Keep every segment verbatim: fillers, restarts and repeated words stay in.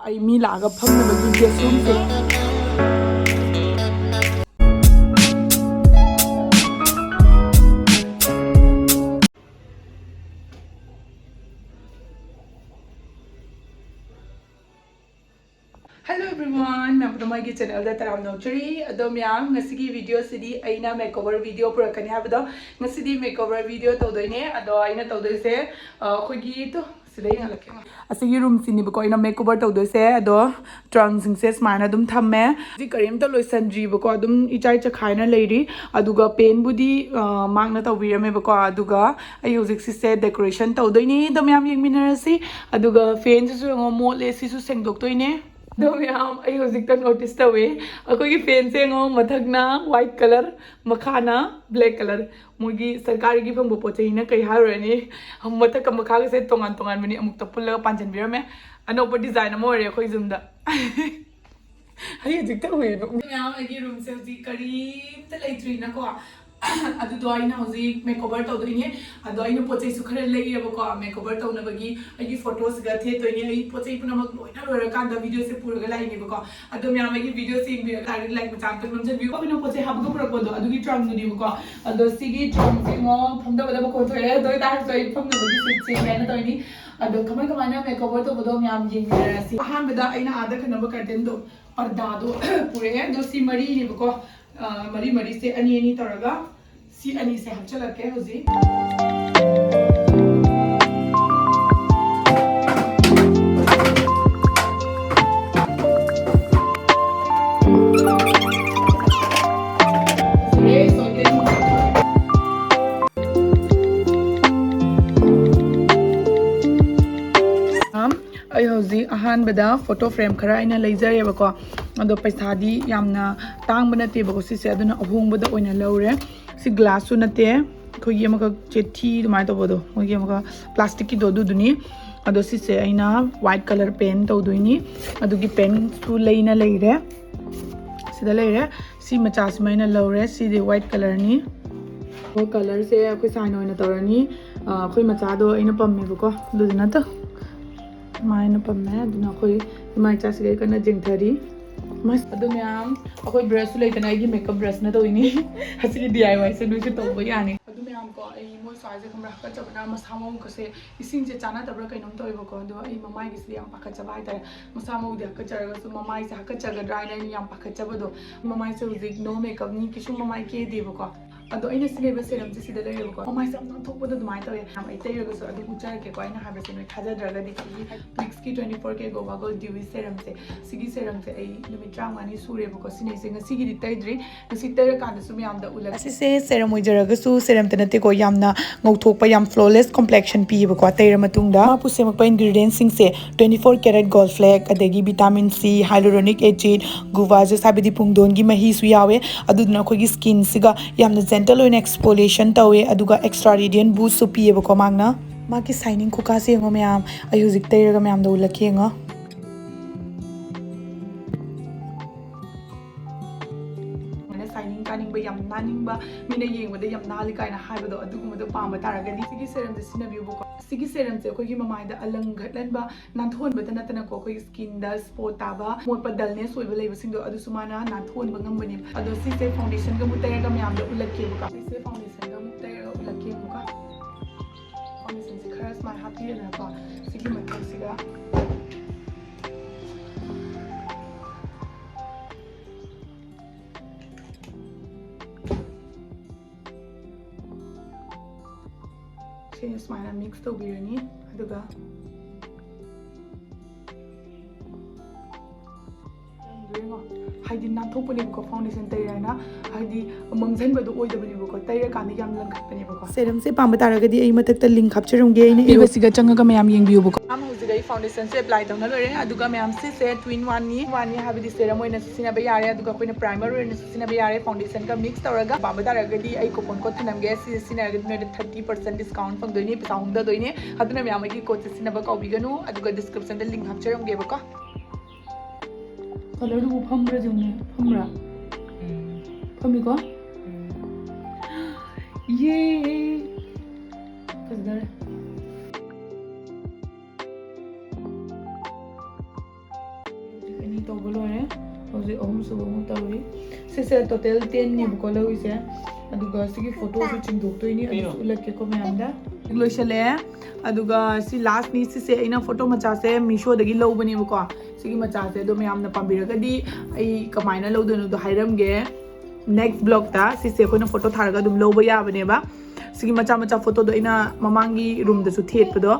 ꯑꯩ ꯃꯤ ꯂꯥꯛꯑꯒ ꯐꯝꯅꯕꯒꯤ guest roomꯁꯦ꯫ Hello everyone, ꯃꯌꯥꯝ ꯄꯨꯝꯅꯃꯛ ꯑꯩꯒꯤ channelꯗ ꯇꯔꯥꯝꯅ ꯑꯣꯛꯆꯔꯤ꯫ ꯑꯗꯣ ꯃꯌꯥꯝ, ꯉꯁꯤꯒꯤ videoꯁꯤꯗꯤ ꯑꯩꯅ makeover video ꯄꯨꯔꯛꯀꯅꯤ ꯍꯥꯏꯕꯗꯣ, ꯉꯁꯤꯗꯤ makeover video ꯇꯧꯗꯣꯏꯅꯦ꯫ ꯑꯗꯣ ꯑꯩꯅ ꯇꯧꯗꯣꯏꯁꯦ, ꯑ, ꯑꯩꯈꯣꯏꯒꯤ ꯇꯨ, ꯁꯤꯗ ꯌꯦꯡꯍꯜꯂꯛꯀꯦ꯫ ꯑꯁꯤꯒꯤ roomꯁꯤꯅꯦꯕꯀꯣ ꯑꯩꯅ makeover ꯇꯧꯗꯣꯏꯁꯦ꯫ ꯑꯗꯣ trunksꯁꯤꯡꯁꯦ ꯁꯨꯃꯥꯏꯅ ꯑꯗꯨꯝ ꯊꯝꯃꯦ꯫ ꯍꯧꯖꯤꯛ ꯀꯔꯤꯝꯇ ꯂꯣꯏꯁꯟꯗ꯭ꯔꯤꯕꯀꯣ, ꯑꯗꯨꯝ ꯏꯆꯥꯏ ꯆꯈꯥꯏꯅ ꯂꯩꯔꯤ꯫ ꯑꯗꯨꯒ paintꯕꯨꯗꯤ, ꯑ, ꯃꯥꯔꯛꯅ ꯇꯧꯕꯤꯔꯝꯃꯦꯕꯀꯣ꯫ ꯑꯗꯨꯒ ꯑꯩ ꯍꯧꯖꯤꯛ ꯁꯤꯁꯦ decoration ꯇꯧꯗꯣꯏꯅꯦ꯫ ꯑꯗꯣ ꯃꯌꯥꯝ ꯌꯦꯡꯃꯤꯟꯅꯔꯁꯤ꯫ ꯑꯗꯨꯒ fanꯁꯤꯁꯨ ꯌꯦꯡꯉꯣ, ꯃꯣꯠꯂꯦ, ꯁꯤꯁꯨ ꯁꯦꯡꯗꯣꯛꯇꯣꯏꯅꯦ꯫ ꯑꯗꯣ ꯃꯌꯥꯝ, ꯑꯩ ꯍꯧꯖꯤꯛꯇ notice ꯇꯧꯋꯦ, ꯑꯩꯈꯣꯏꯒꯤ fanꯁꯦ ꯌꯦꯡꯉꯣ, ꯃꯊꯛꯅ white colour, ꯃꯈꯥꯅ black colour꯫ ꯃꯣꯏꯒꯤ ꯁꯔꯀꯥꯔꯒꯤ ꯐꯪꯕ ꯄꯣꯠ ꯆꯩꯅ ꯀꯩ ꯍꯥꯏꯔꯨꯔꯅꯤ? ꯃꯊꯛꯀ ꯃꯈꯥꯒꯁꯦ ꯇꯣꯉꯥꯟ ꯇꯣꯉꯥꯟꯕꯅꯤ, ꯑꯃꯨꯛꯇ ꯄꯨꯜꯂꯒ ꯄꯥꯟꯁꯤꯟꯕꯤꯔꯝꯃꯦ꯫ ꯑꯅꯧꯕ design ꯑꯃ ꯑꯣꯏꯔꯦ ꯑꯩꯈꯣꯏ ꯌꯨꯝꯗ꯫ ꯑꯩ ꯍꯧꯖꯤꯛꯇ ꯎꯏ, ꯅꯣꯛꯅꯤꯡ꯫ ꯃꯌꯥꯝ, ꯑꯩꯒꯤ roomꯁꯦ ꯍꯧꯖꯤꯛ ꯀꯔꯤꯝꯇ ꯂꯩꯇ꯭ꯔꯤꯅꯀꯣ꯫ ꯑꯗꯨꯗꯣ ꯑꯩꯅ ꯍꯧꯖꯤꯛ makeover ꯇꯧꯗꯣꯏꯅꯦ꯫ ꯑꯗꯣ ꯑꯩꯅ ꯄꯣꯠ ꯆꯩꯁꯨ ꯈꯔ ꯂꯩꯌꯦꯕꯀꯣ, makeover ꯇꯧꯅꯕꯒꯤ ꯑꯩꯒꯤ photoꯁꯤꯒ ꯊꯦꯠꯇꯣꯏꯅꯦ꯫ ꯑꯩ ꯄꯣꯠ ꯆꯩ ꯄꯨꯝꯅꯃꯛ ꯂꯣꯏꯅ ꯂꯣꯏꯔꯀꯥꯟꯗ videoꯁꯦ ꯄꯨꯔꯒ ꯂꯥꯛꯏꯅꯦꯕꯀꯣ꯫ ꯑꯗꯣ ꯃꯌꯥꯝ, ꯑꯩꯒꯤ videoꯁꯦ ꯌꯦꯡꯕꯤꯔ ꯇꯥꯔꯒꯗꯤ like ꯃꯆꯥ ꯑꯝꯇ ꯅꯝꯖꯟꯕꯤꯌꯨ꯫ ꯑꯩꯈꯣꯏꯅ ꯄꯣꯠ ꯆꯩ ꯍꯥꯞꯄꯒ ꯄꯨꯔꯛꯄꯗꯣ, ꯑꯗꯨꯒꯤ trunkꯗꯨꯅꯦꯕꯀꯣ꯫ ꯑꯗꯣ ꯁꯤꯒꯤ trunkꯁꯦ ꯌꯦꯡꯉꯣ, ꯐꯝꯗꯕꯗ ꯃꯈꯣꯟ ꯊꯣꯛꯑꯦ꯫ ꯑꯗꯨ ꯑꯣꯏꯇꯥꯔꯁꯨ ꯑꯩ ꯐꯝꯅꯕꯒꯤ seatꯁꯦ ꯀꯩꯅꯣ ꯇꯧꯔꯤꯅꯤ꯫ ꯑꯗꯣ ꯀꯃꯥꯏ ꯀꯃꯥꯏꯅ makeover ꯇꯧꯕꯗꯣ ꯃꯌꯥꯝ ꯌꯦꯡꯃꯤꯟꯅꯔꯁꯤ꯫ ꯑꯍꯥꯟꯕꯗ ꯑꯩꯅ ꯑꯥꯗ ꯈꯟꯅꯕ curtainꯗꯣ, ꯄꯔꯗꯥꯗꯣ ꯄꯨꯔꯛꯑꯦ꯫ ꯑꯗꯣ ꯁꯤ ꯃꯔꯤꯅꯦꯕꯀꯣ꯫ ꯑ, ꯃꯔꯤ ꯃꯔꯤꯁꯦ ꯑꯅꯤ ꯑꯅꯤ ꯇꯧꯔꯒ ꯁꯤ ꯑꯅꯤꯁꯦ ꯍꯥꯞꯆꯤꯜꯂꯛꯀꯦ ꯍꯧꯖꯤꯛ꯫ ꯑꯩ ꯍꯧꯖꯤꯛ ꯑꯍꯥꯟꯕꯗ photo frame ꯈꯔ ꯑꯩꯅ ꯂꯩꯖꯔꯦꯕꯀꯣ꯫ ꯑꯗꯣ ꯄꯩꯁꯥꯗꯤ ꯌꯥꯝꯅ ꯇꯥꯡꯕ ꯅꯠꯇꯦꯕꯀꯣ ꯁꯤꯁꯦ, ꯑꯗꯨꯅ ꯑꯍꯣꯡꯕꯗ ꯑꯣꯏꯅ ꯂꯧꯔꯦ꯫ ꯁꯤ glassꯁꯨ ꯅꯠꯇꯦ, ꯑꯩꯈꯣꯏꯒꯤ ꯑꯃꯈꯛ ꯆꯦꯊꯤ ꯑꯗꯨꯃꯥꯏꯅ ꯇꯧꯕꯗꯣ, ꯃꯣꯏꯒꯤ ꯑꯃꯈꯛ plasticꯀꯤꯗꯣ, ꯑꯗꯨꯗꯨꯅꯤ꯫ ꯑꯗꯣ ꯁꯤꯁꯦ ꯑꯩꯅ white colour paint ꯇꯧꯗꯣꯏꯅꯤ꯫ ꯑꯗꯨꯒꯤ paintꯁꯨ ꯂꯩꯅ ꯂꯩꯔꯦ, ꯁꯤꯗ ꯂꯩꯔꯦ꯫ ꯁꯤ ꯃꯆꯥꯁꯤꯃ ꯑꯩꯅ ꯂꯧꯔꯦ꯫ ꯁꯤꯗꯤ white colourꯅꯤ꯫ ꯑꯗꯣ colourꯁꯦ ꯑꯩꯈꯣꯏ ꯁꯥꯏꯅ ꯑꯣꯏꯅ ꯇꯧꯔꯅꯤ꯫ ꯑ, ꯑꯩꯈꯣꯏ ꯃꯆꯥꯗꯣ ꯑꯩꯅ ꯄꯝꯃꯦꯕꯀꯣ, ꯑꯗꯨꯗꯨꯅ ꯇꯧ-, ꯃꯥꯏꯅ ꯄꯝꯃꯦ꯫ ꯑꯗꯨꯅ ꯑꯩꯈꯣꯏ ꯏꯃꯥ ꯏꯆꯥꯁꯤꯒ ꯀꯟꯅ ꯌꯦꯡꯊꯔꯤ꯫ ꯃꯁ-, ꯑꯗꯨ ꯃꯌꯥꯝ, ꯑꯩꯈꯣꯏ ꯕ꯭ꯔꯁꯁꯨ ꯂꯩꯇꯅ ꯑꯩꯒꯤ ꯃꯦꯀꯞ ꯕ꯭ꯔꯁꯅ ꯇꯧꯔꯤꯅꯤ꯫ ꯑꯁꯤꯒꯤ ꯗꯤ ꯑꯥꯏ ꯋꯥꯏꯁꯦ ꯅꯣꯏꯁꯨ ꯇꯧꯕ ꯌꯥꯅꯤ꯫ ꯑꯗꯨ ꯃꯌꯥꯝ ꯀꯣ, ꯑꯩ ꯃꯣꯏ ꯁ꯭ꯋꯥꯏꯁꯦ ꯈꯪꯕ꯭ꯔꯥ, ꯍꯥꯀꯠꯆꯕꯅ ꯃꯁꯥ ꯃꯎꯒꯁꯦ, ꯏꯁꯤꯡꯁꯦ ꯆꯥꯟꯅꯗꯕ꯭ꯔꯥ ꯀꯩꯅꯣꯝ ꯇꯧꯋꯦꯕꯀꯣ꯫ ꯑꯗꯣ ꯑꯩ ꯃꯃꯥꯏꯒꯤꯁꯤꯗꯤ ꯌꯥꯝ ꯄꯥꯈꯠꯆꯕ ꯍꯥꯏꯇꯥꯔꯦ꯫ ꯃꯁꯥ ꯃꯎꯗꯤ ꯍꯥꯀꯠꯆꯔꯒꯁꯨ ꯃꯃꯥꯏꯁꯦ ꯍꯥꯀꯠꯆꯒꯗ꯭ꯔꯥ ꯍꯥꯏꯅ ꯑꯩꯅ ꯌꯥꯝ ꯄꯥꯈꯠꯆꯕꯗꯣ꯫ ꯃꯃꯥꯏꯁꯦ ꯍꯧꯖꯤꯛ no makeup ꯅꯤ, ꯀꯩꯁꯨ ꯃꯃꯥꯏ ꯀꯦꯗꯦꯕꯀꯣ꯫ ꯑꯗꯣ ꯑꯩꯅ ꯁꯤꯖꯤꯟꯅꯔꯤꯕ ꯁꯦꯔꯝꯁꯦ ꯁꯤꯗ ꯂꯩꯔꯦꯕꯀꯣ꯫ ꯃꯃꯥꯏꯁꯦ ꯌꯥꯝ ꯅꯥꯟꯊꯣꯛꯄꯗꯣ ꯑꯗꯨꯃꯥꯏꯅ ꯇꯧꯋꯦ꯫ ꯌꯥꯝ ꯑꯩ ꯇꯩꯔꯒꯁꯨ ꯑꯗꯨꯝ ꯎꯠꯆꯔꯛꯀꯦꯀꯣ꯫ ꯑꯩꯅ ꯍꯥꯏꯕꯁꯦ ꯅꯣꯏ ꯊꯥꯖꯗ꯭ꯔꯒꯗꯤ ꯁꯤꯒꯤ ꯄ꯭ꯂꯤꯛꯁꯀꯤ twenty four K Goa Gold Dewy ꯁꯦꯔꯝꯁꯦ, ꯁꯤꯒꯤ ꯁꯦꯔꯝꯁꯦ ꯑꯩ ꯅꯨꯃꯤꯠ ꯇꯔꯥꯃꯉꯥꯅꯤ ꯁꯨꯔꯦꯕꯀꯣ ꯁꯤꯖꯤꯟꯅꯩꯁꯦ꯫ ꯉꯁꯤꯒꯤꯗꯤ ꯇꯩꯗ꯭ꯔꯤ, ꯉꯁꯤ ꯇꯩꯔꯀꯥꯟꯗꯁꯨ ꯃꯌꯥꯝꯗ ꯎꯠꯂꯒꯦ꯫ ꯑꯁꯤꯁꯦ ꯁꯦꯔꯝ ꯑꯣꯏꯖꯔꯒꯁꯨ ꯁꯦꯔꯝꯇ ꯅꯠꯇꯦꯀꯣ, ꯌꯥꯝꯅ ꯉꯧꯊꯣꯛꯄ, ꯌꯥꯝ flawless complexion ꯄꯤꯌꯦꯕꯀꯣ ꯇꯩꯔ ꯃꯇꯨꯡꯗ꯫ ꯃꯥꯄꯨ ꯁꯦꯝꯃꯛꯄ ingredientꯁꯤꯡꯁꯦ twenty four carat gold flake, ꯑꯗꯒꯤ vitamin C, hyaluronic acid, guava juice ꯍꯥꯏꯕꯗꯤ ꯄꯨꯡꯗꯣꯟꯒꯤ ꯃꯍꯤꯁꯨ ꯌꯥꯎꯋꯦ꯫ ꯑꯗꯨꯗꯨꯅ ꯑꯩꯈꯣꯏꯒꯤ skinꯁꯤꯒ ꯌꯥꯝꯅ gentle ꯑꯣꯏꯅ exfoliation ꯇꯧꯋꯦ, ꯑꯗꯨꯒ extra radiant boostꯁꯨ ꯄꯤꯌꯦꯕꯀꯣ ꯃꯥꯅ꯫ ꯃꯥꯒꯤ shining ꯈꯨꯀꯥꯁꯦ ꯌꯦꯡꯉꯣ ꯃꯌꯥꯝ, ꯑꯩ ꯍꯧꯖꯤꯛ ꯇꯩꯔꯒ ꯃꯌꯥꯝꯗ ꯎꯠꯂꯛꯀꯦ ꯌꯦꯡꯉꯣ꯫ ꯁꯨꯃꯥꯏꯅ shining ꯀꯥꯅꯤꯡꯕ, ꯌꯥꯝ ꯅꯥꯟꯅꯤꯡꯕ, ꯃꯤꯅ ꯌꯦꯡꯕꯗ ꯌꯥꯝ ꯅꯥꯜꯂꯤ ꯀꯥꯏꯅ ꯍꯥꯏꯕꯗꯣ, ꯑꯗꯨꯒꯨꯝꯕꯗꯣ ꯄꯥꯝꯕ ꯇꯥꯔꯒꯗꯤ ꯁꯤꯒꯤ ꯁꯦꯔꯝꯁꯦ ꯁꯤꯖꯤꯟꯅꯕꯤꯌꯨꯕꯀꯣ꯫ ꯁꯤꯒꯤ ꯁꯦꯔꯝꯁꯦ ꯑꯩꯈꯣꯏꯒꯤ ꯃꯃꯥꯏꯗ ꯑꯂꯪ ꯈꯠꯍꯟꯕ, ꯅꯥꯟꯊꯣꯛꯍꯟꯕꯇ ꯅꯠꯇꯅꯀꯣ, ꯑꯩꯈꯣꯏꯒꯤ skinꯗ spot ꯇꯥꯕ, ꯃꯣꯠꯄ, dullness ꯑꯣꯏꯕ ꯂꯩꯕꯁꯤꯡꯗꯣ ꯑꯗꯨꯁꯨ ꯃꯥꯅ ꯅꯥꯟꯊꯣꯛꯍꯟꯕ ꯉꯝꯕꯅꯦꯕ꯫ ꯑꯗꯣ ꯁꯤꯁꯦ foundationꯒ ꯑꯃꯨꯛ ꯇꯩꯔꯒ ꯃꯌꯥꯝꯗ ꯎꯠꯂꯛꯀꯦꯕꯀꯣ꯫ ꯁꯤꯁꯦ foundationꯒ ꯑꯃꯨꯛ ꯇꯩꯔꯒ ꯎꯠꯂꯛꯀꯦ ꯑꯃꯨꯛꯀ꯫ Foundationꯁꯦ ꯈꯔ ꯁꯨꯃꯥꯏꯅ ꯍꯥꯞꯄꯤꯔꯦꯗꯅꯀꯣ, ꯁꯤꯒꯤ ꯃꯊꯛꯁꯤꯗ꯫ ꯁꯤ ꯁꯨꯃꯥꯏꯅ mix ꯇꯧꯕꯤꯔꯅꯤ꯫ ꯑꯗꯨꯒ ꯌꯦꯡꯉꯣ, ꯍꯥꯏꯗꯤ ꯅꯥꯟꯊꯣꯛꯄꯅꯦꯕꯀꯣ, foundation ꯇꯩꯔꯦ ꯍꯥꯏꯅ ꯍꯥꯏꯗꯤ ꯃꯝꯁꯤꯟꯕꯗꯣ ꯑꯣꯏꯗꯕꯅꯦꯕꯀꯣ, ꯇꯩꯔꯀꯥꯟꯗ ꯌꯥꯝ ꯂꯪꯈꯠꯄꯅꯦꯕꯀꯣ꯫ Serumꯁꯦ ꯄꯥꯝꯕ ꯇꯥꯔꯒꯗꯤ ꯑꯩ ꯃꯊꯛꯇ link ꯍꯥꯞꯆꯔꯝꯒꯦ, ꯑꯩꯅ ꯏꯕꯁꯤꯒ ꯆꯪꯉꯒ ꯃꯌꯥꯝ ꯌꯦꯡꯕꯤꯌꯨꯕꯀꯣ꯫ ꯃꯌꯥꯝ ꯍꯧꯖꯤꯛ ꯑꯩ foundationꯁꯦ apply ꯇꯧꯅ ꯂꯣꯏꯔꯦ, ꯑꯗꯨꯒ ꯃꯌꯥꯝ ꯁꯤꯁꯦ two in one ꯅꯤ꯫ One ꯅꯤ ꯍꯥꯏꯕꯗꯤ serum ꯑꯣꯏꯅꯁꯨ ꯁꯤꯖꯤꯟꯅꯕ ꯌꯥꯔꯦ, ꯑꯗꯨꯒ ꯑꯩꯈꯣꯏꯅ primer ꯑꯣꯏꯅꯁꯨ ꯁꯤꯖꯤꯟꯅꯕ ꯌꯥꯔꯦ꯫ Foundationꯒ mix ꯇꯧꯔꯒ ꯄꯥꯝꯕ ꯇꯥꯔꯒꯗꯤ ꯑꯩ coupon code ꯊꯅꯝꯒꯦ, ꯁꯤꯁꯦ ꯁꯤꯖꯤꯟꯅꯔꯒꯗꯤ ꯅꯣꯏꯗ thirty percent discount ꯐꯪꯗꯣꯏꯅꯦ, ꯄꯩꯁꯥ ꯍꯣꯡꯊꯗꯣꯏꯅꯦ꯫ ꯑꯗꯨꯅ ꯃꯌꯥꯝ ꯑꯩꯒꯤ codeꯁꯦ ꯁꯤꯖꯤꯟꯅꯕ ꯀꯥꯎꯕꯤꯒꯅꯨ, ꯑꯗꯨꯒ descriptionꯗ link ꯍꯥꯞꯆꯔꯝꯒꯦꯕꯀꯣ꯫ Colourꯗꯨꯕꯨ ꯐꯝꯕ꯭ꯔꯥ ꯌꯦꯡꯉꯨꯅꯦ, ꯐꯝꯕ꯭ꯔꯥ? ꯎꯝ꯫ ꯐꯝꯃꯤꯀꯣ? ꯎꯝ꯫ ꯌꯦ! ꯐꯖꯗꯔꯦ꯫ ꯇꯧꯕ ꯂꯣꯏꯔꯦ꯫ ꯍꯧꯖꯤꯛ ꯑꯍꯨꯝꯁꯨꯕ ꯑꯃꯨꯛ ꯇꯧꯔꯤ꯫ ꯁꯤꯁꯦ total ten ꯅꯦꯕꯀꯣ ꯂꯧꯔꯤꯁꯦ꯫ ꯑꯗꯨꯒ ꯁꯤꯒꯤ ꯐꯣꯇꯣꯁꯨ ꯆꯤꯡꯊꯣꯛꯇꯣꯏꯅꯤ, ꯑꯗꯨꯁꯨ ꯎꯠꯂꯛꯀꯦꯀꯣ ꯃꯌꯥꯝꯗ꯫ ꯂꯣꯏꯁꯜꯂꯛꯑꯦ꯫ ꯑꯗꯨꯒ ꯁꯤ last ꯅꯤ꯫ ꯁꯤꯁꯦ ꯑꯩꯅ ꯐꯣꯇꯣ ꯃꯆꯥꯁꯦ ꯃꯤꯁꯣꯗꯒꯤ ꯂꯧꯕꯅꯦꯕꯀꯣ꯫ ꯁꯤꯒꯤ ꯃꯆꯥꯁꯦ ꯑꯗꯣ ꯃꯌꯥꯝꯅ ꯄꯥꯝꯕꯤꯔꯒꯗꯤ ꯑꯩ ꯀꯃꯥꯏꯅ ꯂꯧꯗꯣꯏꯅꯣꯗꯣ ꯍꯥꯏꯔꯝꯒꯦ꯫ Next vlog ꯇ ꯁꯤꯁꯦ ꯑꯩꯈꯣꯏꯅ ꯐꯣꯇꯣ ꯊꯥꯔꯒ ꯑꯗꯨꯝ ꯂꯧꯕ ꯌꯥꯕꯅꯦꯕ꯫ ꯁꯤꯒꯤ ꯃꯆꯥ ꯃꯆꯥ ꯐꯣꯇꯣꯗꯣ ꯑꯩꯅ ꯃꯃꯥꯡꯒꯤ ꯔꯨꯝꯗꯁꯨ ꯊꯦꯠꯄꯗꯣ,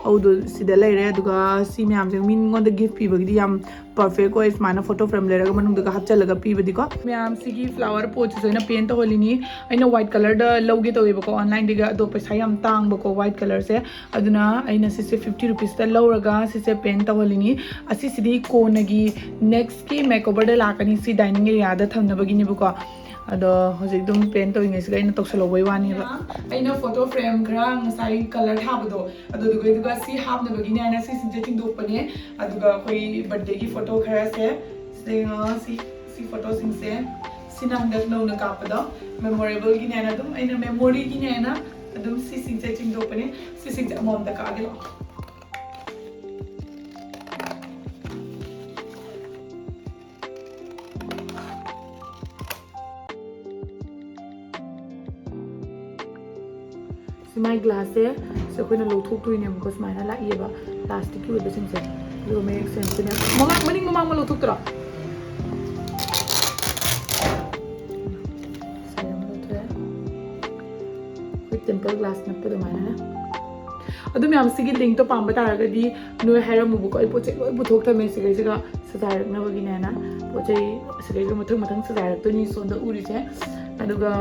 ꯑꯗꯨꯗꯣ ꯁꯤꯗ ꯂꯩꯔꯦ꯫ ꯑꯗꯨꯒ ꯁꯤ ꯃꯌꯥꯝꯁꯦ ꯃꯤꯉꯣꯟꯗ gift ꯄꯤꯕꯒꯤꯗꯤ ꯌꯥꯝ perfect ꯑꯣꯏ, ꯁꯨꯃꯥꯏꯅ ꯐꯣꯇꯣ ꯐ꯭ꯔꯦꯝ ꯂꯩꯔꯒ ꯃꯅꯨꯡꯗꯒ ꯍꯥꯞꯆꯜꯂꯒ ꯄꯤꯕꯗꯤꯀꯣ꯫ ꯃꯌꯥꯝ, ꯁꯤꯒꯤ flower pot ꯁꯤꯁꯨ ꯑꯩꯅ paint ꯇꯧꯍꯜꯂꯤꯅꯤ꯫ ꯑꯩꯅ white colour ꯗ ꯂꯧꯒꯦ ꯇꯧꯋꯦꯕꯀꯣ online ꯗꯒꯤ, ꯑꯗꯣ ꯄꯩꯁꯥ ꯌꯥꯝ ꯇꯥꯡꯕꯀꯣ white colour ꯁꯦ꯫ ꯑꯗꯨꯅ ꯑꯩꯅ ꯁꯤꯁꯦ fifty rupees ꯇ ꯂꯧꯔꯒ ꯁꯤꯁꯦ paint ꯇꯧꯍꯜꯂꯤꯅꯤ꯫ ꯑꯁꯤꯁꯤꯗꯤ ꯀꯣꯟꯅꯒꯤ next ꯀꯤ makeover ꯗ ꯂꯥꯛꯀꯅꯤ꯫ ꯁꯤ dining area ꯗ ꯊꯝꯅꯕꯒꯤꯅꯦꯕꯀꯣ꯫ ꯑꯗꯣ ꯍꯧꯖꯤꯛ ꯑꯗꯨꯝ paint ꯇꯧꯔꯤꯉꯩꯁꯤꯗ ꯑꯩꯅ ꯇꯧꯁꯜꯍꯧꯕꯩ ꯋꯥꯅꯦꯕ꯫ ꯑꯩꯅ ꯐꯣꯇꯣ ꯐ꯭ꯔꯦꯝ ꯈꯔ ꯉꯁꯥꯏ colour ꯊꯥꯕꯗꯣ, ꯑꯗꯨꯗꯨꯒ, ꯑꯗꯨꯒ ꯁꯤ ꯍꯥꯞꯅꯕꯒꯤꯅꯦ ꯍꯥꯏꯅ ꯁꯤꯁꯤꯡꯁꯦ ꯆꯤꯡꯊꯣꯛꯄꯅꯦ꯫ ꯑꯗꯨꯒ ꯑꯩꯈꯣꯏ birthday ꯒꯤ ꯐꯣꯇꯣ ꯈꯔꯁꯦ, ꯁꯤ, ꯁꯤ, ꯁꯤ ꯐꯣꯇꯣꯁꯤꯡꯁꯦ, ꯁꯤꯅ ꯍꯟꯗꯛ ꯅꯧꯅ ꯀꯥꯞꯄꯗꯣ, memorable ꯒꯤꯅꯦ ꯍꯥꯏꯅ ꯑꯗꯨꯝ ꯑꯩꯅ memory ꯒꯤꯅꯦ ꯍꯥꯏꯅ ꯑꯗꯨꯝ ꯁꯤꯁꯤꯡꯁꯦ ꯆꯤꯡꯊꯣꯛꯄꯅꯦ꯫ ꯁꯤꯁꯤꯡꯁꯦ ꯑꯃꯃꯝꯇ ꯀꯛꯑꯒꯦ ꯂꯥꯛꯑꯣ꯫ ꯁꯤ ꯃꯥꯏ glass ꯁꯦ, ꯁꯤ ꯑꯩꯈꯣꯏꯅ ꯂꯧꯊꯣꯛꯇꯣꯏꯅꯦꯕꯀꯣ꯫ ꯁꯨꯃꯥꯏꯅ ꯂꯥꯛꯏꯑꯕ plastic ꯀꯤ ꯑꯣꯏꯕꯁꯤꯡꯁꯦ꯫ ꯑꯗꯨꯒ ꯃꯌꯦꯛ ꯁꯦꯡꯁꯤꯅꯦ꯫ ꯃꯃꯥꯡ, ꯃꯅꯤꯡ ꯃꯃꯥꯡ ꯑꯃ ꯂꯧꯊꯣꯛꯇ꯭ꯔꯣ? ꯁꯥꯏ ꯑꯃ ꯂꯧꯊꯣꯛꯑꯦ꯫ ꯑꯩꯈꯣꯏ tempered glass ꯅꯞꯄ ꯑꯗꯨꯃꯥꯏꯅꯅꯦ꯫ ꯑꯗꯨ ꯃꯌꯥꯝ ꯁꯤꯒꯤ link ꯇꯣ ꯄꯥꯝꯕ ꯇꯥꯔꯒꯗꯤ ꯅꯣꯏ ꯍꯥꯏꯔꯝꯃꯨꯕꯀꯣ꯫ ꯑꯩ ꯄꯣꯠ ꯆꯩ ꯂꯣꯏ ꯄꯨꯊꯣꯛ ꯊꯝꯃꯦ ꯁꯤꯈꯩꯁꯤꯒ ꯁꯖꯥꯏꯔꯛꯅꯕꯒꯤꯅꯦꯅ꯫ ꯄꯣꯠ ꯆꯩ ꯁꯤꯈꯩꯁꯤꯒ ꯃꯊꯪ ꯃꯊꯪ ꯁꯖꯥꯏꯔꯛꯇꯣꯏꯅꯤ ꯁꯣꯝꯗ ꯎꯔꯤꯁꯦ꯫ ꯑꯗꯨꯒ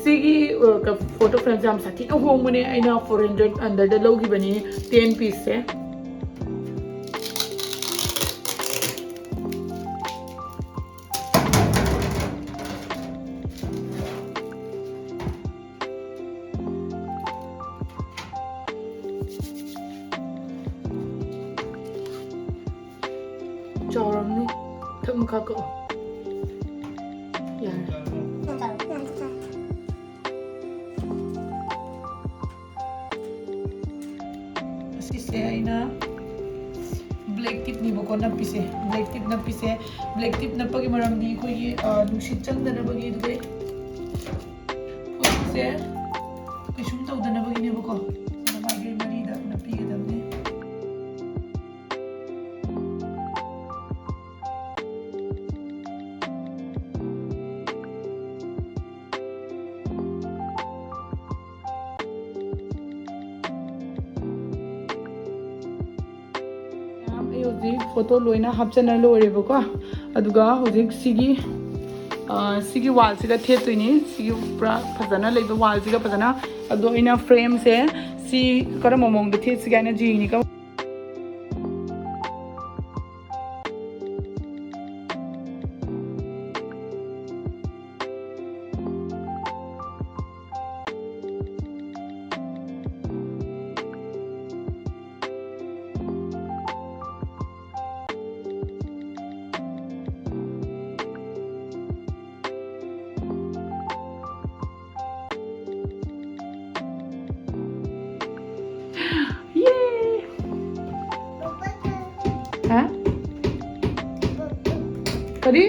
ꯁꯤꯒꯤ, ꯑ, ꯀ-, photo frame ꯁꯦ ꯌꯥꯝ ꯁꯥꯊꯤꯅ ꯍꯣꯡꯕꯅꯦ꯫ ꯑꯩꯅ four hundred under ꯗ ꯂꯧꯈꯤꯕꯅꯤ ten piece ꯁꯦ꯫ ꯆꯥꯎꯔꯝꯅꯤ꯫ ꯊꯛ ꯃꯈꯥ ꯀꯛꯑꯣ꯫ ꯌꯥꯔꯦ꯫ ꯑꯁꯤꯁꯦ ꯑꯩꯅ black tip ꯅꯦꯕꯀꯣ꯫ ꯀꯣ ꯅꯞꯄꯤꯁꯦ, ꯕ꯭ꯂꯦꯛ ꯇꯦꯞ ꯅꯞꯄꯤꯁꯦ꯫ ꯕ꯭ꯂꯦꯛ ꯇꯦꯞ ꯅꯞꯄꯒꯤ ꯃꯔꯝꯗꯤ ꯑꯩꯈꯣꯏꯒꯤ, ꯑ, ꯅꯨꯡꯁꯤꯠ ꯆꯪꯗꯅꯕꯒꯤ, ꯑꯗꯨꯒ ꯄꯣꯠꯁꯦ ꯀꯩꯁꯨꯝ ꯇꯧꯗꯅꯕꯒꯤꯅꯦꯕꯀꯣ꯫ ꯑꯗꯨꯅ ꯃꯥꯏꯀꯩ ꯃꯔꯤꯗ ꯅꯞꯄꯤꯒꯗꯕꯅꯤ꯫ ꯃꯌꯥꯝ, ꯑꯩ ꯍꯧꯖꯤꯛ ꯐꯣꯇꯣ ꯂꯣꯏꯅ ꯍꯥꯞꯆꯟꯅ ꯂꯣꯏꯔꯦꯕꯀꯣ꯫ ꯑꯗꯨꯒ ꯍꯧꯖꯤꯛ ꯁꯤꯒꯤ, ꯑ, ꯁꯤꯒꯤ ꯋꯥꯜꯁꯤꯒ ꯊꯦꯠꯇꯣꯏꯅꯤ꯫ ꯁꯤꯒꯤ ꯄꯨꯔꯥ ꯐꯖꯅ ꯂꯩꯕ ꯋꯥꯜꯁꯤꯒ ꯐꯖꯅ꯫ ꯑꯗꯣ ꯑꯩꯅ ꯐ꯭ꯔꯦꯝꯁꯦ ꯁꯤ ꯀꯔꯝꯕ ꯃꯑꯣꯡꯗ ꯊꯦꯠꯁꯤꯒꯦ ꯍꯥꯏꯅ ꯌꯦꯡꯉꯤꯅꯤ꯫ ꯌꯦ! ꯍꯥ? ꯀꯔꯤ?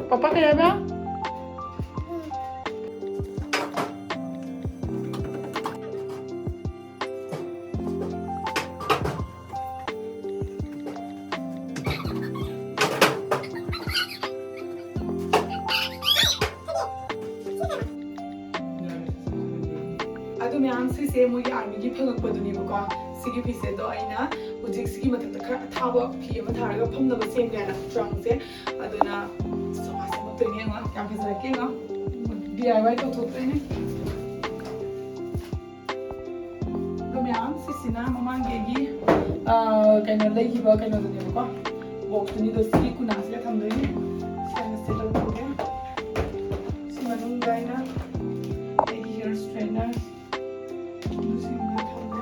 ꯄꯄꯥ ꯀꯩ ꯍꯥꯏꯕ? ꯑꯗꯨ ꯃꯌꯥꯝ ꯁꯤꯁꯦ ꯃꯣꯏꯒꯤ ꯑꯥꯔꯃꯤꯒꯤ ꯐꯪꯉꯛꯄꯗꯨꯅꯦꯕꯀꯣ꯫ ꯁꯤꯒꯤ ꯐꯤꯁꯦ ꯑꯗꯣ ꯑꯩꯅ ꯍꯧꯖꯤꯛ ꯁꯤꯒꯤ ꯃꯊꯛꯇ ꯈꯔ ꯑꯊꯥꯕ ꯐꯤ ꯑꯃ ꯊꯥꯔꯒ ꯐꯝꯅꯕ ꯁꯦꯝꯒꯦ ꯍꯥꯏꯅ ꯇ꯭ꯔꯥꯎꯟꯁꯦ꯫ ꯑꯗꯨꯅ ꯁꯣꯐꯥ ꯁꯦꯝꯃꯛꯇꯣꯏꯅꯦ꯫ ꯌꯦꯡꯉꯣ, ꯀꯌꯥꯝ ꯐꯖꯔꯛꯀꯦ ꯌꯦꯡꯉꯣ꯫ ꯗꯤ ꯑꯥꯏ ꯋꯥꯏ ꯇꯧꯊꯣꯛꯇꯣꯏꯅꯦ꯫ ꯑꯗꯣ ꯃꯌꯥꯝ, ꯁꯤꯁꯤꯅ ꯃꯃꯥꯡꯒꯤ ꯑꯩꯒꯤ, ꯑ, ꯀꯩꯅꯣ, ꯂꯩꯈꯤꯕ ꯀꯩꯅꯣꯗꯨꯅꯦꯕꯀꯣ, ꯕꯣꯛꯁꯇꯨꯅꯤ꯫ ꯑꯗꯣ ꯁꯤꯒꯤ ꯀꯨꯅꯥꯁꯤꯒ ꯊꯝꯗꯣꯏꯅꯤ꯫ ꯁꯤ ꯍꯥꯟꯅ ꯁꯦꯠ ꯇꯧꯊꯣꯛꯀꯦ꯫ ꯁꯤ ꯃꯅꯨꯡꯗ ꯑꯩꯅ ꯑꯩꯒꯤ ꯍꯤꯌꯔ ꯁ꯭ꯇ꯭ꯔꯦꯠꯅꯔ ꯑꯗꯨꯁꯤꯡꯗꯨ ꯊꯝꯃꯦ꯫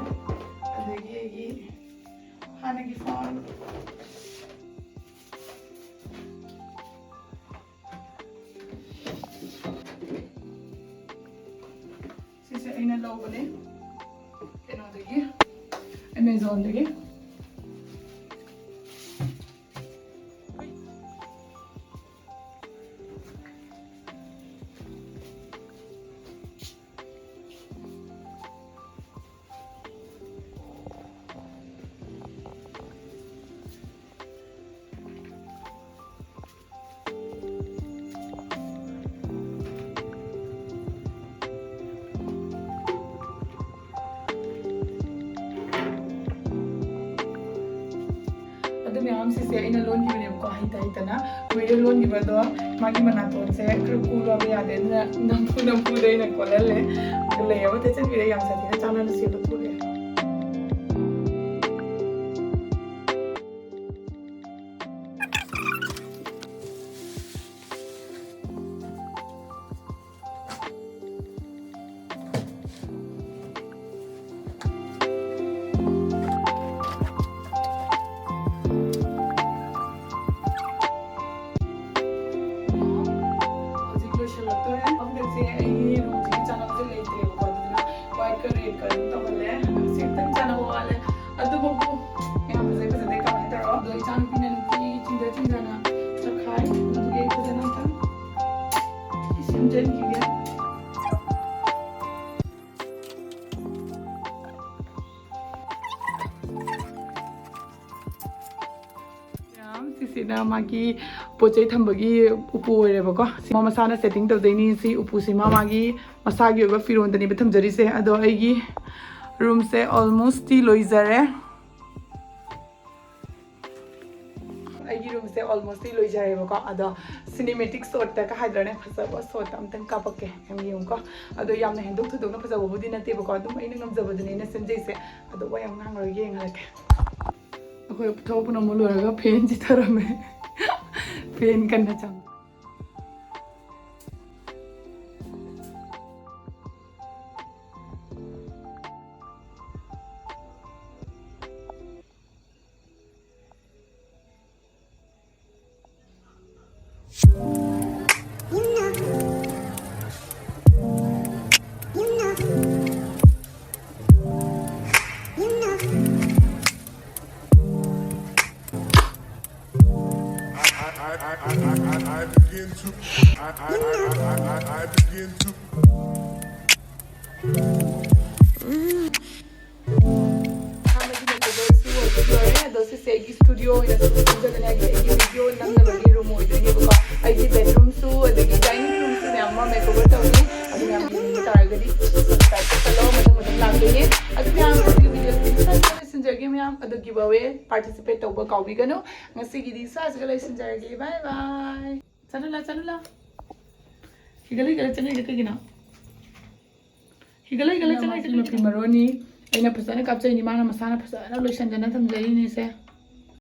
ꯑꯗꯒꯤ ꯑꯩꯒꯤ ꯍꯥꯟꯅꯒꯤ ꯐꯣꯟ, ꯁꯤꯁꯦ ꯑꯩꯅ ꯂꯧꯕꯅꯦ ꯀꯩꯅꯣꯗꯒꯤ, ꯑꯦꯃꯦꯖꯣꯟꯗꯒꯤ꯫ ꯃꯌꯥꯝꯁꯤꯁꯦ ꯑꯩꯅ ꯂꯣꯟꯈꯤꯕꯅꯦꯕꯀꯣ, ꯍꯩꯇ ꯍꯩꯇꯅ꯫ ꯀꯨꯏꯔꯦ ꯂꯣꯟꯈꯤꯕꯗꯣ, ꯃꯥꯒꯤ ꯃꯅꯥꯇꯣꯟꯁꯦ ꯈꯔ ꯀꯨꯜꯂꯕ ꯌꯥꯗꯦ, ꯑꯗꯨꯅ ꯅꯝꯐꯨ ꯅꯝꯐꯨꯗ ꯑꯩꯅ ꯀꯣꯜꯍꯜꯂꯦ꯫ ꯑꯗꯨ ꯂꯩꯔꯕ ꯇꯦꯆꯟꯕꯤꯔꯦ, ꯌꯥꯝ ꯁꯥꯊꯤꯅ ꯆꯥꯟꯅꯅ ꯁꯦꯝꯕ ꯊꯣꯛꯂꯛꯑꯦ꯫ ꯍꯧꯖꯤꯛ ꯂꯣꯏꯁꯤꯜꯂꯛꯇꯣꯔꯦ꯫ ꯍꯟꯗꯛꯁꯦ ꯑꯩꯒꯤ ꯔꯨꯝꯁꯤꯒꯤ ꯆꯅꯝꯁꯦ ꯂꯩꯇ꯭ꯔꯦꯕꯀꯣ, ꯑꯗꯨꯅ ꯋꯥꯏꯠꯀ ꯔꯦꯗꯀ ꯑꯗꯨꯝ ꯇꯧꯍꯜꯂꯦ꯫ ꯑꯗꯨ ꯁꯤ ꯈꯤꯇꯪ ꯆꯥꯟꯅꯕ ꯋꯥꯠꯂꯦ꯫ ꯑꯗꯨꯃꯛꯄꯨ ꯌꯥꯝ ꯐꯖꯩ, ꯐꯖꯗꯦ ꯀꯃꯦꯟ ꯇꯧꯔꯣ꯫ ꯑꯗꯣ ꯏꯆꯥꯅꯨꯄꯤꯅ ꯅꯨꯡꯇꯤꯒꯤ ꯆꯤꯡꯖ ꯆꯤꯡꯖꯅ ꯆꯠꯈꯥꯏ꯫ ꯑꯗꯨꯒꯤ ꯑꯩ ꯐꯖꯅ ꯑꯝꯇꯪ ꯁꯦꯝꯖꯟꯈꯤꯒꯦ꯫ ꯁꯤꯁꯤꯅ ꯃꯥꯒꯤ ꯄꯣꯠ ꯆꯩ ꯊꯝꯕꯒꯤ ꯎꯄꯨ ꯑꯣꯏꯔꯦꯕꯀꯣ꯫ ꯁꯤ ꯃꯥ ꯃꯁꯥꯅ ꯁꯦꯠꯇꯤꯡ ꯇꯧꯖꯩꯅꯤ꯫ ꯁꯤ ꯎꯄꯨꯁꯤ ꯃꯥ ꯃꯥꯒꯤ ꯃꯁꯥꯒꯤ ꯑꯣꯏꯕ ꯐꯤꯔꯣꯟꯗꯅꯦꯕ ꯊꯝꯖꯔꯤꯁꯦ꯫ ꯑꯗꯣ ꯑꯩꯒꯤ ꯔꯨꯝꯁꯦ ꯑꯣꯜꯃꯣꯁꯇꯤ ꯂꯣꯏꯖꯔꯦ꯫ ꯑꯩꯒꯤ ꯔꯨꯝꯁꯦ ꯑꯣꯜꯃꯣꯁꯇꯤ ꯂꯣꯏꯖꯔꯦꯕꯀꯣ꯫ ꯑꯗꯣ ꯁꯤꯅꯦꯃꯦꯇꯤꯛ ꯁꯣꯠꯇꯒ ꯍꯥꯏꯗ꯭ꯔꯅꯦ, ꯐꯖꯕ ꯁꯣꯠ ꯑꯝꯇꯪ ꯀꯥꯞꯄꯛꯀꯦ, ꯌꯥꯝ ꯌꯦꯡꯉꯨꯀꯣ꯫ ꯑꯗꯣ ꯌꯥꯝꯅ ꯍꯦꯟꯗꯣꯛ ꯊꯣꯏꯗꯣꯛꯅ ꯐꯖꯕꯕꯨꯗꯤ ꯅꯠꯇꯦꯕꯀꯣ, ꯑꯗꯨꯝ ꯑꯩꯅ ꯉꯝꯖꯕꯗꯨꯅꯦ ꯑꯩꯅ ꯁꯦꯝꯖꯩꯁꯦ꯫ ꯑꯗꯣ ꯋꯥ ꯌꯥꯝ ꯉꯥꯡꯉꯔꯣꯏꯒꯦ, ꯌꯦꯡꯍꯜꯂꯛꯀꯦ꯫ ꯑꯩꯈꯣꯏ ꯊꯕꯛ ꯄꯨꯝꯅꯃꯛ ꯂꯣꯏꯔꯒ ꯐꯦꯟꯁꯤ ꯊꯥꯔꯝꯃꯦ꯫ ꯐꯦꯟ ꯀꯟꯅ ꯆꯪ I, I, I, I, I, I begin to, I, I, I, I, I, I begin to. ꯑꯍꯥꯟꯕꯒꯤ makeoverꯁꯨ ꯍꯧꯖꯤꯛ ꯂꯣꯏꯔꯦ꯫ ꯑꯗꯣ ꯁꯤꯁꯦ ꯑꯩꯒꯤ studio ꯑꯣꯏꯅ ꯁꯨꯝ ꯁꯦꯝꯖꯕꯅꯦ, ꯍꯥꯏꯗꯤ ꯑꯩꯒꯤ video ꯅꯝꯅꯕꯒꯤ room ꯑꯣꯏꯗꯣꯏꯅꯦꯕꯀꯣ꯫ ꯑꯩꯒꯤ bedroomꯁꯨ ꯑꯗꯒꯤ dining roomꯁꯨ ꯃꯌꯥꯝ ꯑꯃ makeover ꯇꯧꯅꯤ꯫ ꯑꯗꯨ ꯃꯌꯥꯝ ꯌꯦꯡꯅꯤꯡꯕ ꯇꯥꯔꯒꯗꯤ subscribe ꯇꯧꯁꯜꯂꯣ, ꯃꯊꯪ ꯃꯊꯪ ꯂꯥꯛꯇꯣꯏꯅꯦ꯫ ꯑꯗꯨ ꯃꯌꯥꯝ ꯑꯗꯨꯒꯤ videoꯁꯤ ꯁ꯭ꯋꯥꯏꯗ ꯂꯣꯏꯁꯤꯟꯖꯔꯒꯦ ꯃꯌꯥꯝ꯫ ꯑꯗꯨ ꯒꯤꯚ ꯑꯋꯦ ꯄꯥꯔꯇꯤꯁꯤꯄꯦꯠ ꯇꯧꯕ ꯀꯥꯎꯕꯤꯒꯅꯨ꯫ ꯉꯁꯤꯒꯤꯗꯤ ꯁ꯭ꯋꯥꯏꯁꯤꯒ ꯂꯣꯏꯁꯤꯟꯖꯔꯒꯦ꯫ ꯕꯥꯏ ꯕꯥꯏ꯫ ꯆꯠꯂꯨꯂꯥ, ꯆꯠꯂꯨꯂꯥ꯫ ꯍꯤꯒꯠꯂ ꯍꯤꯒꯠꯂ ꯆꯠꯂꯤꯗꯣ ꯀꯩꯒꯤꯅꯣ? ꯍꯤꯒꯠꯂ ꯍꯤꯒꯠꯂ ꯆꯠꯂꯤꯗꯣ ꯃꯐꯤ ꯀꯩꯒꯤꯅꯣ? ꯃꯔꯣꯟꯅꯤ꯫ ꯑꯩꯅ ꯐꯖꯅ ꯀꯥꯞꯆꯩꯅꯤ, ꯃꯥꯅ ꯃꯁꯥꯅ ꯐꯖꯅ ꯂꯣꯏꯁꯟꯗꯅ ꯊꯝꯖꯔꯤꯅꯤꯁꯦ꯫